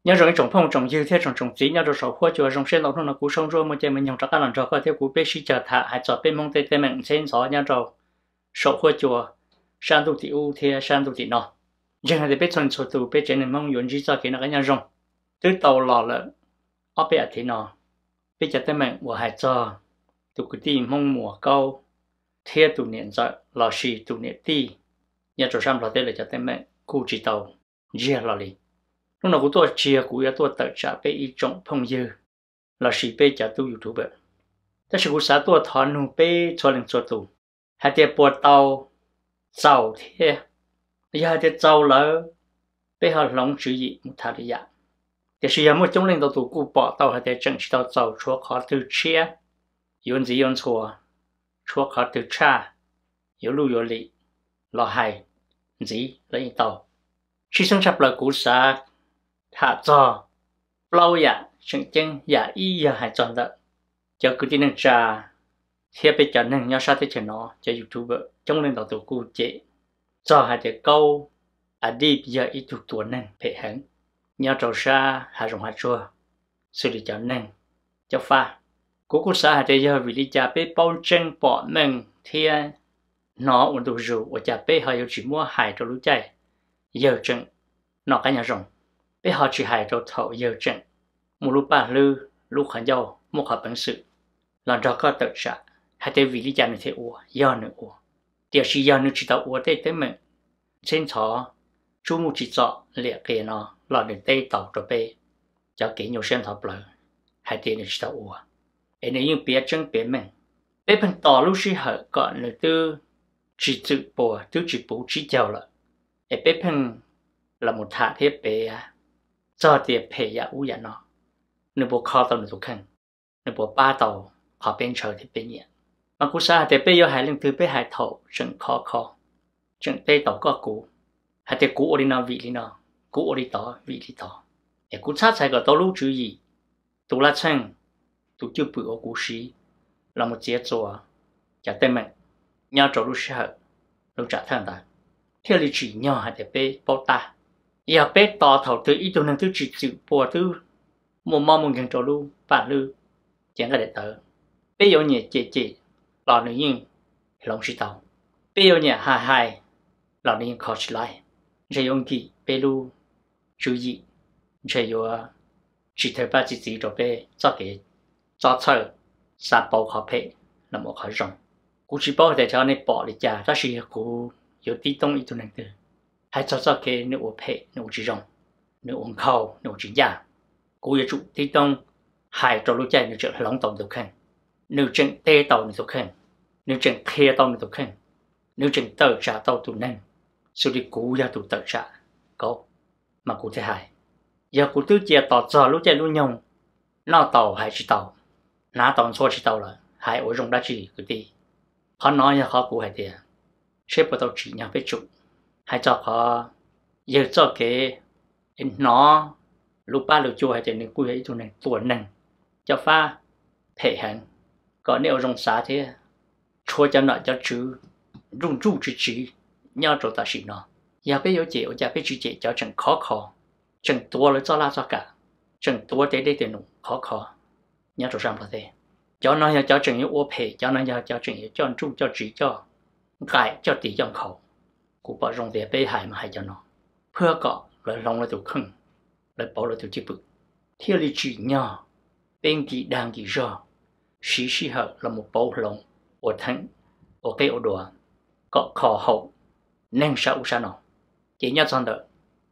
Nyob zoo ib tsoom phooj tsoom ywg thiab tsoom tsoom txiv nyob rau saum huab cua, zoo siab ntau hnub no kuv Saub Ntsuab muaj caij muaj nyoog rov qab los nrog koj thiab kuv peb sib cog tham hais txog peb Hmoob tej teeb meem ntxheb ntxhov nyob rau saum huab cua, sab ntuj tim ub thiab sab ntuj tim no. Ntseeg hais tias peb txhua leej txhua tus peb tsev neeg Hmoob yuav ntsib txoj kev noj qab nyob zoo. Twb tau los lawm ob peb as thiv no, peb cov teeb meem uas hais txog tus kwv tij Hmoob Muas Kaub thiab tus niam ntxawm lossis tus niam tij nyob rau sab Nplog teb lawv cov teeb meem kuj tsis tau ntsiag hlo li. Hnub no kuv tuaj tsis yog kuv yuav tuaj tawm tsam peb ib tsoom phooj ywg lossis peb cov tub YouTube, tab sis kuv xav tuaj thov nug peb txhua leej txhua tus hais tias puas tau txaus thiab? Yog hais tias txaus lawm, peb ho hloov tswv yim mus tham lwm yam. Tiam sis yog muaj coob leej ntau tus kuj pom tau hais tias tseem tsis tau txaus tshuav qhov twg tshiab, yuav ntxiv yuav ntxhua, tshuav qhov twg tshaj, yuav luj yuav lim los hais ntxiv los yeej tau. Tshwj xeeb tshaj plaws kuv xav tham txog plaub yam tseem ceeb. Yam ib yog hais txog ntawm cov kwv tij neej tsa thiab peb cov neeg nyob sab teb chaws no, cov YouTuber coob leej ntau tus kuj cem txog hais tias Kaub Adib yog ib tug tua neeg phem heev nyob rau sab hav zoov hav tsuag xws li cov neeg Cob Fab. Kuv kuj xav hais tias yog vim li cas peb paub tseeb pom meej thiab hnov ua ntu zus ua cas peb ho yuav tsis muab hais rau lub caij yawg tseem noj qab nyob zoo, peb ho tsis hais rau thaum yawg tseem muaj lub paj hlwb, lub qhov ncauj, muaj qhov peev xwm los nrog koj tawm tsam hais tias vim li cas nws thiaj ua, yog nws ua. Tiam sis yog nws tsis tau ua tej teeb meem ntxheb ntxhov, tsub muj tsim txom liam qias no los nws teb tau rau peb cov kev nyuaj siab ntxhov plawv hais tias nws tsis tau ua, es nws yeej piav tseeb piav meej. Peb pheej tos lub sij hawm kom nws twb tsis txwm puas, twb tsis puv tsib caug lawm, es peb pheej los mus tham thiab piav txog tias phem yam ub yam no, nws puas kho tau nws tus kheej, nws puas pab tau qhov peb ntshaw thiab peb nyiam. Mas kuv xav hais tias peb yuav hais leej twg peb hais thaum tseem khov kho, tseem teb tau koj kuv hais tias kuv ua li no vim li no, kuv ua li tod vim li tod, es kuv txhab txhais kom tau lub tswv yim, tus laj txheej, tus cwj pwm uas kuv siv los mus txiav txuas cov teeb meem nyob rau lub sij hawm lub tsam thawj ntawd, thiaj li tsim nyog hais tias peb paub tab. Yog peb tos thaum twg ib tug neeg twb tsis txwm puas, twb muaj mob muaj nkeeg rau lub paj hlwb, cev nqaij daim tawv, peb yuav nyiam cem cem los nws yeej hloov tsis tau, peb yuav nyiam hais hais los nws yeej kho tsis laib. Ntshe yuav nkim peb lub tswv yim, ntshe yuav tsis thawj paj txi txiv rau peb txoj kev txob txhawj, xav pauv qhov phem los mus ua qhov zoo. Kuv tsis paub hais tias cov nej pom li cas, tab sis yog kuv yuav tib toob ib tug neeg twg hais txog txoj kev nws ua phem, nws ua tsis zoo, nws ua nkhaus, nws ua tsis ncaj, kuv yuav tsum tib toob hais rau lub caij nws tseem hloov tau nws tus kheej, nws tseem teb tau nws tus kheej, nws tseem qhia tau nws tus kheej, nws tseem tawm tsam tau tus neeg xws li kuv yog tus tawm tsam Kaub, mas kuv thiaj hais. Yog kuv twb cia tos txog lub caij lub nyoog noj tau hais tsis tau, hnav tau ntxhua tsis tau lawm, hais ua zoo dab tsi kwv tij? Qhov no yog qhov kuv hais tias seb puas tau tsim nyog peb tsum hais txog qhov yawg txoj kev hnov lus pab lus cua hais tias nws kuj yog ib tug neeg tua neeg, cov fab phem heev, kom nej ua zoo xav thiab. Tshuav cov nom cov tswv nruj nruj tsiv tsiv nyob rau tam sim no, yog peb yuav cem ua cas peb tsis cem cov tseem khov kho, tseem tuav lawv txoj laj txoj kam, tseem tuav tej dej tej num khov kho nyob rau sab Nplog teb. Cov no yog cov tseem yuav ua phem, cov no yog cov tseem yuav coj nruj coj tsiv coj nqaim coj tis coj nkhaus. Kuv pom zoo tias peb hais mas hais cov no, phwab kom lawv hloov lawv tus kheej, lawv pauv lawv tus cwj pwm, thiaj li tsim nyog peb nkim dag nkim zog, siv sij hawm los mus pauv hloov, ua theem, ua qeb ua dua, kom kho haum neeg sab ub sab no. Ces nyob txog ntawm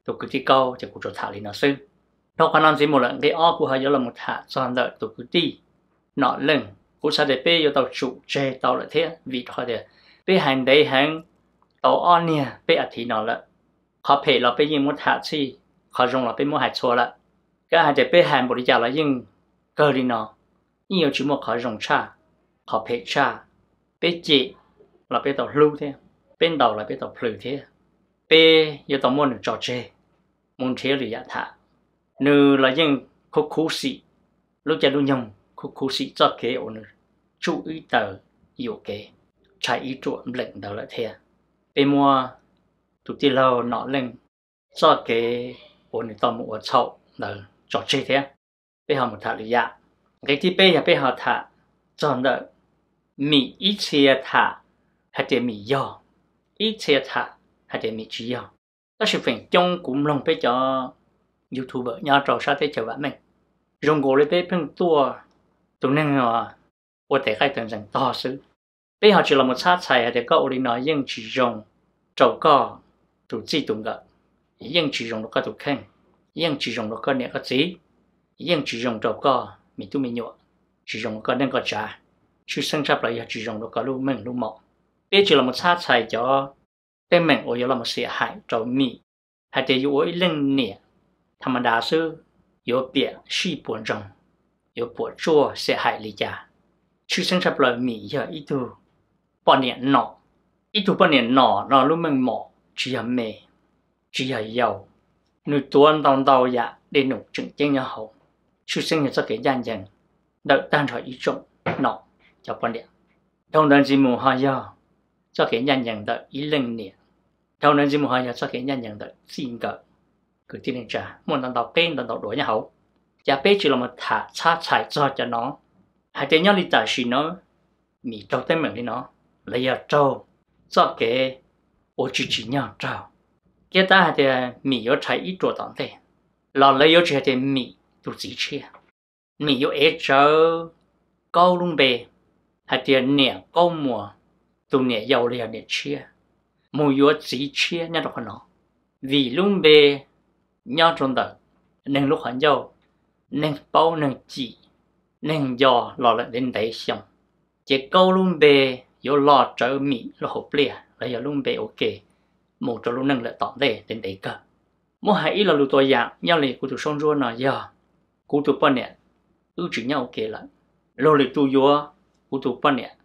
tus kwv tij Kaub ces kuv tsuas tham li no xwb. Dhau qhov no ntxiv mus lawm, nqe ob kuv ho yuav los mus tham txog ntawm tus kwv tij Nom Leej. Kuv xav tias peb yuav tau tsum tseg tau lawm thiab, vim rau qhov tias peb hais ntev heev tau ob niag peb as thiv no lawm. Qhov phem los peb yeej muab tham txhij, qhov zoo los peb muab hais txhua lawm. Kav hais tias peb hais npaum li cas los yeej kawg li no, yeej yuav tsis muaj qhov zoo tshaj, qhov phem tshaj. Peb cem los peb tau hlub thiab, peb ntaus los peb tau plhws thiab. Peb yuav tau muab nws tso tseg, mus nrhiav lwm yam tham. Nws los yeej khuv khuv xim lub caij lub nyoog, khuv khuv xim txoj kev uas nws tsuj ib taws yuam kev, tshais ib ruam npleem ntawd lawm thiab. Peb muab tus tij laug Nom Leej txoj kev uas nws tau mus ua txhaum ntawd tso tseg thiab. Peb ho mus tham lwm yam. Nqe thib peb yog peb ho tham txog ntawm Mim. Ib txhia tham hais tias Mim yog, ib txhia tham hais tias Mim tsis yog. Tab sis feem coob kuv mloog peb cov YouTuber nyob rau sab teb chaws vam meej, zoo nkaus li peb pheej tuaj tus neeg ua tes qaij tes ntxees tog xwb. Peb ho tsis los mus txhab txhais hais tias koj ua li no yeej tsis zoo rau koj tus txij tus nkawm, yeej tsis zoo rau koj tus kheej, yeej tsis zoo rau koj niam koj txiv, yeej tsis zoo rau koj me tub me nyuam, tsis zoo rau koj neej koj tsav, tshwj xeeb tshaj plaws yog tsis zoo rau koj lub meej lub mom. Peb tsis los mus txhab txhais cov teeb meem uas yuav los mus xiam hais rau Mim, hais tias yuav ua ib leej niam tha ma da xwb, yuav piam sij puas ntsoog, yuav puas tsuaj xiam hais li cas. Tshwj xeeb tshaj plaws Mim yog ib tug poj niam nom. Ib tug poj niam nom no lub meej mom tsis yog me, tsis yog yau, nws tuav ntau ntau yam dej num tseem ceeb nyob hauv. Tshwj xeeb yog txoj kev ncaj ncees ntawm tag nrho ib tsoom nom cov poj niam. Dhau ntawd ntxiv mus ho yog txoj kev ncaj ncees ntawm ib leej niam. Dhau ntawd ntxiv mus ho yog txoj kev ncaj ncees ntawm txij nkawm. Kwv tij neej tsa, muaj ntau ntau qeb ntau ntau duav nyob hauv. Cas peb tsis los mus tham txhab txhais txog cov no, hais tias nyob li tam sim no Mim raug teeb meem li no, los yog raug txoj kev ua tsis tsim nyog raug, thiab tab hais tias Mim yuav rhais ib ruam tom ntej, los lawv yuav tsis hais tias Mim tus txiv tshiab. Mim yuav ev tsawv Kaub lub npe hais tias niam Kaub Muas, tus niam yau los yog niam tshiab, mus yuav txiv tshiab nyob rau qhov no, vim lub npe nyob rau ntawm neeg lub qhov ncauj, neeg paub neeg cim, neeg nco los lawm ntev ntev xyoo, ces Kaub lub npe yuav los tsawv Mim lub hauv pliaj los yog lub npe ua ke mus rau lub neej lawm tom ntej ntev ntev kawg. Muab hais ib lo lus tua yam nyob li kuv tus saub ntsuab no yog kuv tus poj niam wb tsis nyob ua ke lawm, luag lwm tus yuav kuv tus poj niam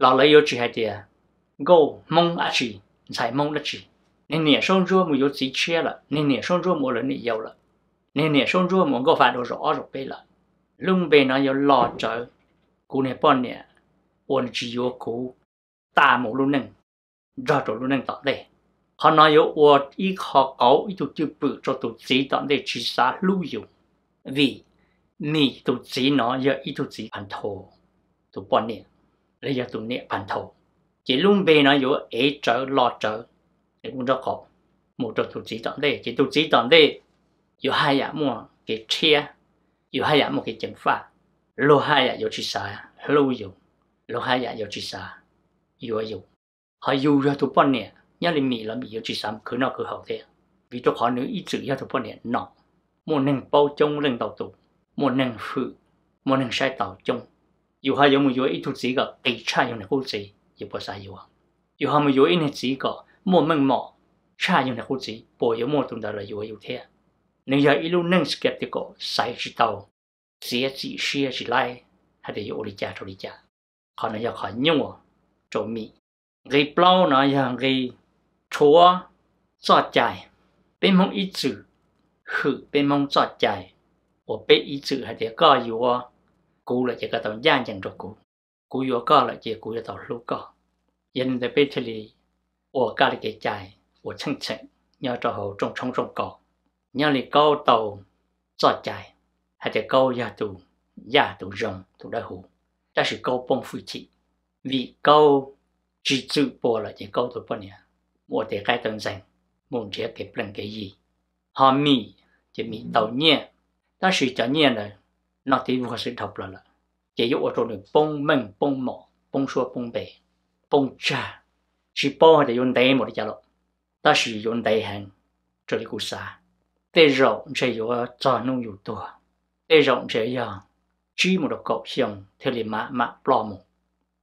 los lawv yuav tsis hais tias nkauj Hmoob dab tsi, ntxhais Hmoob dab tsi. Niag niam saub ntsuab mus yuav txiv tshiab lawm, niag niam saub ntsuab mus ua lawv niam yau lawm, niag niam saub ntsuab mus nkauj fa dua zaum ob zaum peb lawm. Lub npe no yuav los tsawv kuv niag poj niam uas nws tsis yuav kuv tas mus lub neej nrog rau lub neej tom ntej. Qhov no yuav ua ib qho qauv ib tug cwj pwm rau tus txiv tom ntej tsis xav hlub yus, vim Mim tus txiv no yog ib tug txiv phav nthau tus poj niam, los yog tus niam phav nthau, ces lub npe no yuav ev rawv los rawv es ua nraub qaum mus rau tus txiv tom ntej, ces tus txiv tom ntej yuav haj yam muaj kev rhiab, yuav haj yam muaj kev ceev faj, luag haj yam yuav tsis xav hlub yus, luag haj yam yuav tsis xav yuav yus. Ho yus yog tus poj niam nyob li Mim los Mim yuav tsis xav mus khwv noj khwv haus thiab, vim rau qhov nws ib txwm yog tus poj niam nom, muaj neeg paub coob leej ntau tus, muaj neeg hwm, muaj neeg saib taus coob. Yus ho yuav mus yuav ib tug txiv kom qis tshaj yus niag qub txiv, yus puas xav yuav? Yus ho mus yuav ib niag txiv kom muaj meej mom tshaj yus niag qub txiv, puas yuav muaj tus ntawd los yuav yus thiab? Nws yog ib lub neej skeptical, xaiv tsis tau, txiav txim siab tsis laib hais tias yuav ua li cas rau li cas. Qhov no yog qhov nyuaj rau Mim. Nqe plaub no yog nqe rhuav txoj cai. Peb Hmoob ib txwm hwm peb Hmoob txoj cai, uas peb ib txwm hais tias koj yuav kuv lawm ces koj tau ncaj ncees rau kuv, kuv yuav koj lawm ces kuv yuav tau hlub koj. Yog li ntawd peb thiaj li ua kab li kev cai uas txheej txheem nyob rau hauv rooj tshoob rooj kos. Nyob li Kaub tau txoj cai hais tias Kaub yog tus yaj tus zoo tus dawb huv, tab sis Kaub poob hwj chim, vim Kaub tsis txwm pua lawm ces Kaub tus poj niam mus ua tes qaib taw ntxees, mus nrhiav kev plees kev yi. Ho Mim ces Mim tau nyiaj, tab sis cov nyiaj ntawd noj tib vuag xwb dhau plaws lawm, ces yuav ua rau nws poob meej poob mom, poob suab poob npe, poob tsag, tsis paub hais tias yuav ntev npaum li cas lawm, tab sis yuav ntev heev. Raws li kuv xav, tej zaum ntshe yuav txog hnub yus tuag, tej zaum ntshe yog tsib mus rau kaum xyoo thiaj li mam mam ploj mus.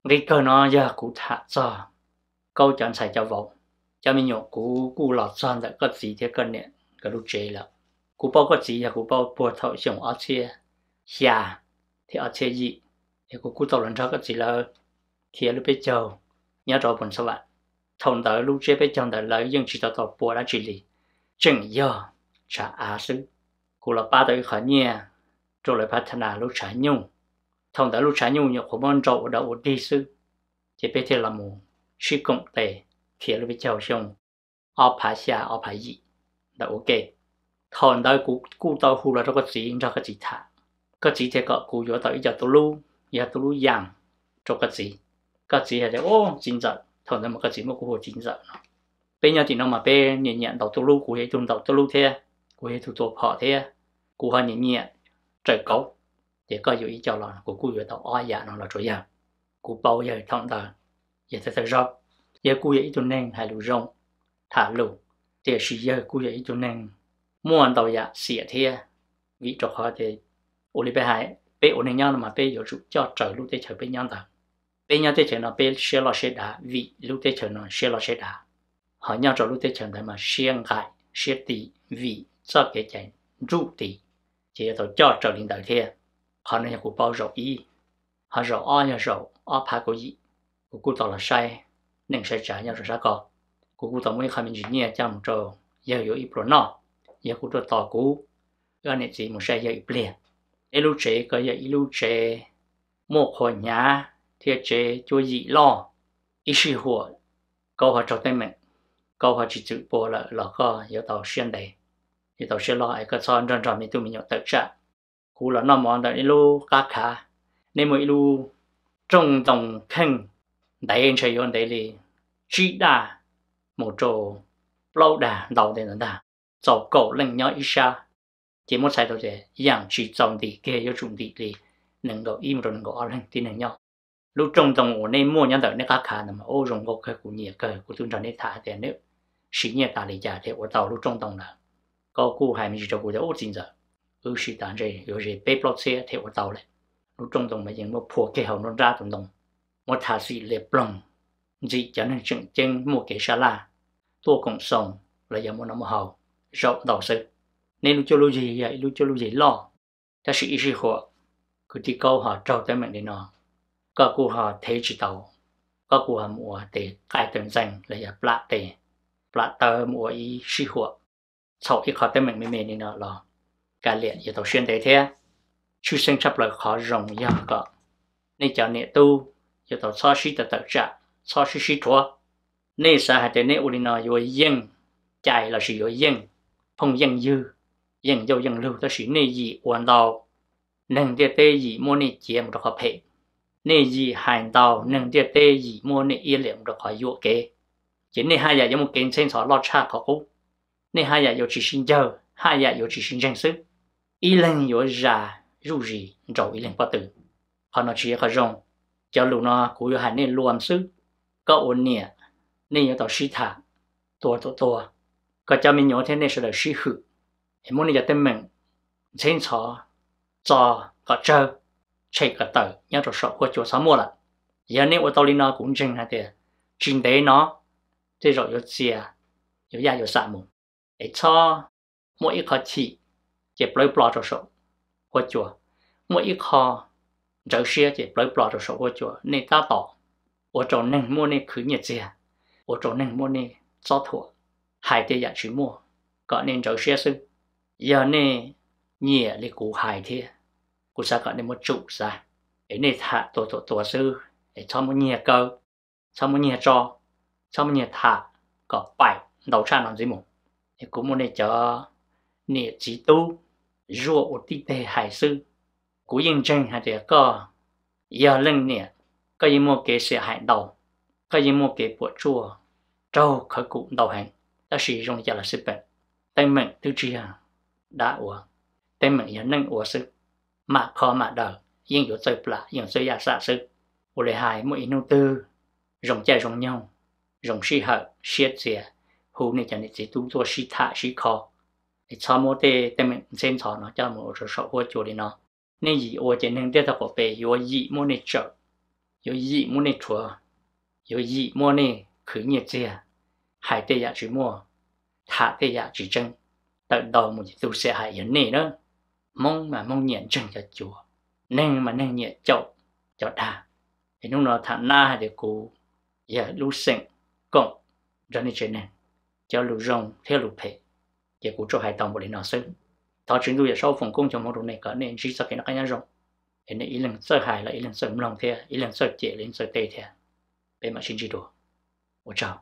Nqe kawg no yog kuv tham txog Kaub cov ntxhais cov vauv, cov me nyuam. Kuv kuj los txog ntawm koj txiv thiab koj niam nkawd lub tsev lawm. Kuv paub koj txiv yog kuv paub puag thaum xyoo ob txhiab xya thiab ob txhiab yim, es kuv kuj tau los nrog koj txiv lawv khiav lub peb caug nyob rau Phoos Xas Vam. Thaum ntawd lub tsiab peb caug ntawd lawv yeej tsis tau tau pua dab tsi li, tseem yog tshav av xwb. Kuv los pab tau ib qho nyiaj rau lawv phav tha nas lub tshav nyuj. Thaum ntawd lub tshav nyuj nyuam qhuav muab nrau ua dog ua dig xwb, ces peb thiaj los mus sib koom tes khiav lub peb caug xyoo ob phav xya ob phav yim ntawd ua ke. Thaum ntawd kuv kuj tau hu los rau koj txiv nrog koj txiv tham, koj txiv thiaj kom kuv yuav tau ib co tu lub, yog tu lub yas rau koj txiv. Koj txiv hais tias, Ub, txiv ntxawm. Thaum ntawd mas koj txiv muab kuv hu txiv ntxawm no. Peb nyob tim no mas peb nyiam nyiam ntaus tu lub, kuv yog ib tug ntaus tu lub thiab, kuv yog ib tug tua phom thiab, kuv ho nyiam nyiam raws kauv. Ces koj yuav ib co los kuv kuj yuav tau ob yam no los rau yawg. Kuv paub yawg thaum ntawd, yawg tawg tawg zaub, yawg kuj yog ib tug neeg hais lus zoo, tham lus, tiam sis yawg kuj yog ib tug neeg muaj ntau yam xiam thiab, vim rau qhov tias ua li peb hais, peb ua neeg nyob no mas peb yuav tsum coj raws lub teb chaws peb nyob ntawd. Peb nyob teb chaws no peb siab loj siab dav vim lub teb chaws no siab loj siab dav, ho nyob rau lub teb chaws ntawd mas siab nqaim siab ti vim txoj kev cai nruj ti, ces yuav tau coj raws li ntawd thiab. Qhov no yog kuv paub zaum ib. Ho zaum ob yog zaum ob phav kaum yim, kuv kuj tau los saib neej saib tsav nyob rau sab ko. Kuv kuj tau muab ib qho me ntsis nyiaj coj mus rau yawg yuav ib pluas noj, yawg kuj tuaj tos kuv, wb ob niam txiv mus saib yawg ib pliag. Neb lub tsev ko yog ib lub tsev muaj qhua hnyav thiab tsev cuab yim loj. Ib sij huam koj ho raug teeb meem, koj ho tsis txwm pua lawm los koj yuav tau siab ntev, yuav tau siab loj es koj txhob nrog nrog me tub me nyuam tawm tsam. Kuv los noj mov ntawm neb lub qab khav, neb muaj ib lub rooj ntoo kheej ntev, ntshe yuav ntev li tsib daj mus rau plaub daj ntau ntej ntawd ntag, txaus kaum leej nyob ib sab. Ces muab txhais tau tias yam tsis txaus ntim kiag yuav tsum ntim li nees nkaum ib mus rau nees nkaum ob leeg tib neeg nyob. Lub rooj ntoo uas nej muaj nyob ntawm nej qab khav ntawd mas ub zoo nkauj kawg, kuv nyiam kawg, kuv twb nrog nej tham tias neb siv nyiaj tas li cas thiaj ua tau lub rooj ntoo ntawd. Koj kuj hais me ntsis rau kuv tias ub txiv ntxawm, wb siv tas ntshe yuav ze peb plaub txhiab thiaj ua tau lawm. Lub rooj ntoo mas yeej muab phua kiag hauv nruab nrab tus ntoo, muab tha xim lias ploog, ntxim cov neeg tseem ceeb muaj kev sab laj tuaj koom xoo los yog muaj noj muaj haus zaum ntau xwb. Nej lub cuab lub yig yog ib lub cuab lub yig loj, tab sis ib sij huam kwv tij Kaub ho raug teeb meem li no, koj kuj ho thev tsis tau, koj kuj ho mus ua tes qaij taw ntxees los yog plam tes plam taw mus ua ib sij huam, txhaum ib qho teeb meem me me li no los kav liam yuav tau siab ntev thiab. Tshwj xeeb tshaj plaws qhov zoo yog kom nej cov niam tub yuav tau txhob sib tawm tawm tsam, txhob sib sib rhuav. Nej xav hais tias nej ua li no yuav yeej cai lossis yuav yeej phooj yeej ywg, yeej ncauj yeej lug, tab sis nej yim ua ntau, neeg ntiaj teb yim muab nej ciav mus rau qhov phem. Nej yim hais ntau, neeg ntiaj teb yim muab nej iab liam mus rau qhov yuam kev. Ces nej haj yam yuav muaj kev ntxheb ntxhov loj tshaj qhov qub. Nej haj yam yuav tsis sib ncawg, haj yam yuav tsis sib ntseeg xwb. Ib leeg yuav zas zuj zis nraus ib leeg pob tw. Qhov no tsis yog qhov zoo. Cov lus no kuv yuav hais nej luag xwb. Koj ua niam, nej yuav tau sib tham, tuag tuag tuag, koj cov me nyuam thiab nej sawv daws sib hwm, es muab nej cov teeb meem ntxheb ntxhov txo kom tsawg, tshem kom tawm nyob rau saum huab cua txhob muaj lawm. Yog nej ua tau li no kuv ntseeg hais tias tsis ntev no tej zaum yuav txias, yuav yaj yuav xam mus. Es txhob muaj ib qho chim ces plawv plo rau saum huab cua, muaj ib qho ntsawv siab ces plawv plo rau saum huab cua. Nej tab tom ua rau neeg muab nej khwv nyiaj txiag, ua rau neeg muab nej txob thuam, hais tej yam tsis muaj kom nej ntsawv siab xwb. Yog nej nyiam li kuv hais thiab, kuv xav kom nej muab tsum xav, es nej tham tuag tuag tuag xwb, es txhob muab nyiag kaw, txhob muab nyiag tso, txhob muab nyiag tham kom paim ntau tshaj no ntxiv mus. Es kuv muaj nej cov niam txiv tub zuaj ua tib teg hais xwb. Kuv yeej ntseeg hais tias koj yog leej niam, koj yeej muaj kev xiam hais ntau, koj yeej muaj kev puam tsuaj raug khawv kum ntau heev, tab sis zoo li cas los xij peem, teeb meem twb tsis yog dab ua, teeb meem yog neeg ua xwb. Mam kho mam daws yeej yuav txawj plam yeej txawj yaj xam xwb. Ua li hais muaj ib hnub twg zoo caij zoo nyoog, zoo sij hawm siab txias, hu nej cov niam txiv tub tuaj sib tham sib kho, es txhob muab tej teeb meem ntxheb ntxhov no coj mus ua rau saum huab cua li no. Nej yim ua ces neeg ntiaj teb qaum pem yuav yim muab nej tsawm, yuav yim muab nej rhuav, yuav yim muab nej khwv nyiaj txiag, hais tej yam tsis muaj, tham tej yam tsis tseeb, tawm ntau mus ces tus xiam hais yog nej na. Hmoob mas Hmoob nyiam ntseeg cov cuav, neeg mas neeg nyiam caum cov dag. Es hnub no tham nab hais tias kuv yog lub xeem koom nrog nej tsev neeg, cov lus zoo thiab lus phem, ces kuv tsuas hais tau npaum li no xwb. Thov Tswv Ntuj Yawm Saub foom koob hmoov rau nej kom nej ntsib txoj kev noj qab nyob zoo, es nej ib leeg txawj hais los ib leeg txawj mloog thiab ib leeg txawj cem los ib leeg txawj teb thiab. Peb mam sib ntsib dua. Ua tsaug.